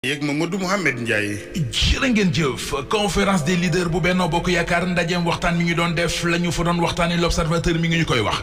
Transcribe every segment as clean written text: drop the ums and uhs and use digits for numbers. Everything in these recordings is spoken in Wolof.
yeeg Mamadou Mouhamed Ndiaye. jërë ngeen jëf conférence des leaders bu Benno Bokk Yaakaar ndajeem waxtaan mi ñu doon def la ñu fa doon waxtaani l'observateur mi ngi ñu koy wax.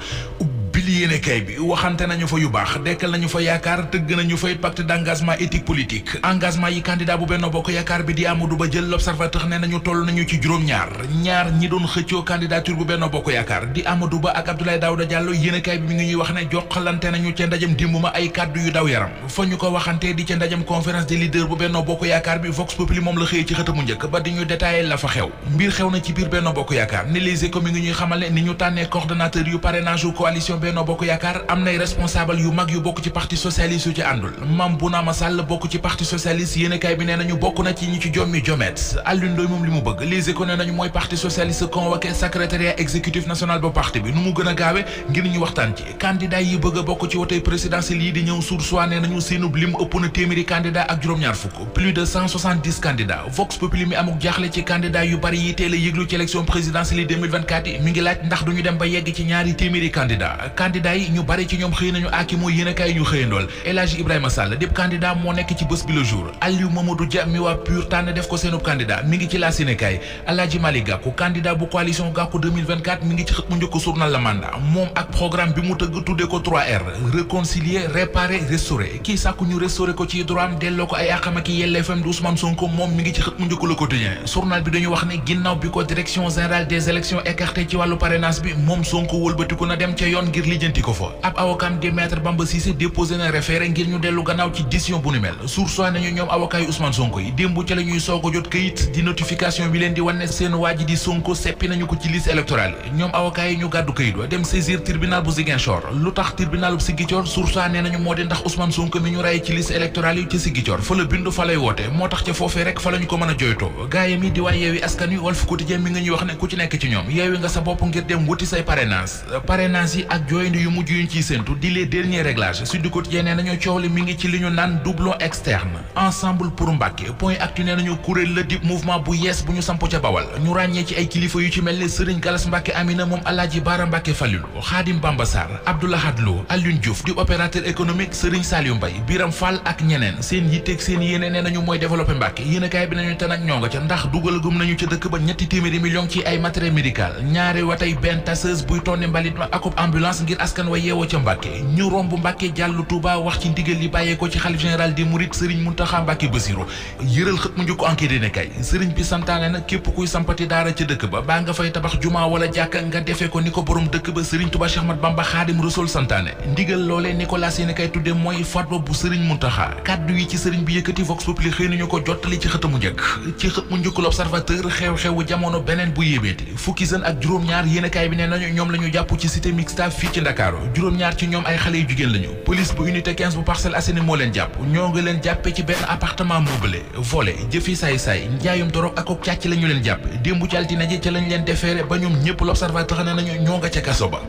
bili yéene kay bi waxante nañu fa yu baax dekkal nañu fa yaakaar tëgg nañu fa pacte d'engagement éthique politique engagement yi candidat bu Benno Bokk Yaakaar bi di Amadou Ba jël l'observateur ne nañu toll nañu ci ñaar ñi doon xëccoo candidature bu Benno Bokk Yaakaar di Amadou Ba ak Abdoulaye Daouda Diallo yéene kay bi mi ngi ñuy wax ne joxalante nañu ca ndajam dimb ma ay kàddu yu daw yaram fa ñu ko waxante di ca ndajam conférence des leaders bu Benno Bokk Yaakaar bi Vox Populi moom la xëyee ci xëtamu njëkk ba di ñu détaillé la fa xew mbir xew na ci biir Benno Bokk Yaakaar ni Les Échos mi ngi ñuy xamal ne ni ñu tànnee coordonnateur yu parrainage yu coalition Benno Bokk Yaakaar am nay responsable yu mag yu bokk ci parti socialiste yu ci àndul Mame Bounama Sall bokk ci parti socialiste yéenekaay bi nee nañu bokk na ci ñi ci jommi jomet Alioune Ndoye moom li mu bëgg Les Échos nee nañu mooy parti socialiste convoqué secrétariat exécutif national ba parti bi nu mu gën a gaawe ngir ñu waxtaan ci candidat yi bëgg a bokk ci wote présidentiel yi di ñëw Source A nee nañu seenub lim ëpp na téeméeri candidat ak juróom-ñaar fukk plus de 170 candidats Vox Populi mi amuk jaaxle ci candidat yu bari yi teel a yëglu ci élection présidentielle yi 2024 yi mi ngi laaj ndax duñu dem ba yegg ci ñaari téeméeri candidat yi ñu bari ci ñoom xëy nañu aaki mooy yéenekaay ñu xëyandool El Hadji Ibrahima Sall dépp candidat moo nekk ci bés bi le jour Aliou Mamadou Dia mi waa PUR tànn def ko seenub candidat mi ngi ci la yéenekaay Alaaji Malick Gakou candidat bu coalition Gakou 2024 mi ngi ci xët mu njëkk journal La Mandat moom ak programme bi mu tëgg tuddee ko 3R réconcilier réparer restaurer kii sàkku ñu restaurer ko ci droit am delloo ko ay àqam ak yelleefam di Ousmane Sonko moom mi ngi ci xët mu njëkk Le Quotidien journal bi dañu wax ne ginnaaw bi ko direction générale des élections écarté ci wàllu parrainage bi moom Sonko wëlbatiku na dem ca yoon ngir lijjanti ko fa ab avocat di maître Bamba Cissé déposé na référé ngir ñu dellu gannaaw ci décision bu ni mel Source A nañu ñoom avocat yu Ousmane Sonko yi démb ca la ñuy soog a jot këyit di notification bi leen di wan ne seen waa ji di Sonko seppi nañu ko ci liste électorale yi ñoom avocat yi ñu gàddu këyit wa dem saisir tribunal bu Ziguinchor lu tax tribunal bu Ziguinchor Source A nee nañu moo di ndax Ousmane Sonko mi ñu raye ci liste électorale yi ca Ziguinchor fa la bindu fa lay woote moo tax ca foofee rek fa la ñu ko mën a joytoo gaayam yi di waa Yewwi Askan Wi Walf Quotidien mi nga ñuy wax ne ku ci nekk ci ñoom yeewi nga sa bopp ngir dem wuti say parrainage yi ak jooyandi yu mujj yuñ ciy séentu di les derniers réglages Sud Quotidien nee nañu coow li mi ngi ci li ñu naan doublon externe ensemble pour Mbacké point actu nee nañu kuréel la di mouvement bu yees bu ñu samp ca Bawal ñu ràññee ci ay kilifa yu ci mel ne Serigne Gallas Mbacké Amina moom Alaaji Baara Mbacké Fallilu Khadim Bamba Sarr Abdoulahad Lo Alioune Diouf di opérateur économique Serigne Saliou Mbaye Biram Fall ak ñeneen seen yitteeg seen yéene nee nañu mooy développer Mbacké yéenekaay bi nañu te nag ñoo nga ca ndax dugal gum nañu ca dëkk ba ñetti téeméeri millions ci ay matériel médical ñaari watay benn tasseuse buy tonni mbalit ma akub ambulance ngir askan wa yeewoo ca Mbacké ñu romb Mbacké jàllu Touba wax ci ndigal li bàyyeekoo ci xalif général des Mourides Serigne Mountakha Mbacké Bassirou yëral xët mu njëkk enquête ne kay Serigne bi santaane na képp kuy sampati daara ca dëkk ba baa nga fay tabax juma wala jàkka nga defee ko ni ko borom dëkk ba Serigne Touba Cheikh Ahmadou Bamba Khadim Rassoul santaane ndigal loolee Nicolas yéene kay tudde mooy fatwa bu Serigne Mountakha kaddu yi ci Serigne bi yëkkati Vox Populi xëy nañu ko jottali ci xët mu njëkk ci xët mu njëkk l'Observateur xew-xewu jamono beneen bu yéebeeti fukki sën ak juróom-ñaar yéenekaay bi nee nañu ñoom la ñu jàpp ci cité mixta fii ci Ndakaaru juróom-ñaar ci ñoom ay xale yu jigéen lañu police bu unité 15 bu Parcelles Assainies moo leen jàpp ñoo ngi leen jàppe ci benn appartement meublé volé jëfi saay-saay njaayum dorog ak càcc la ñu leen jàpp démb ci altine ji ca lañ leen defeere ba ñoom ñëpp l'Observateur ne nañu ñoo nga ca kaso ba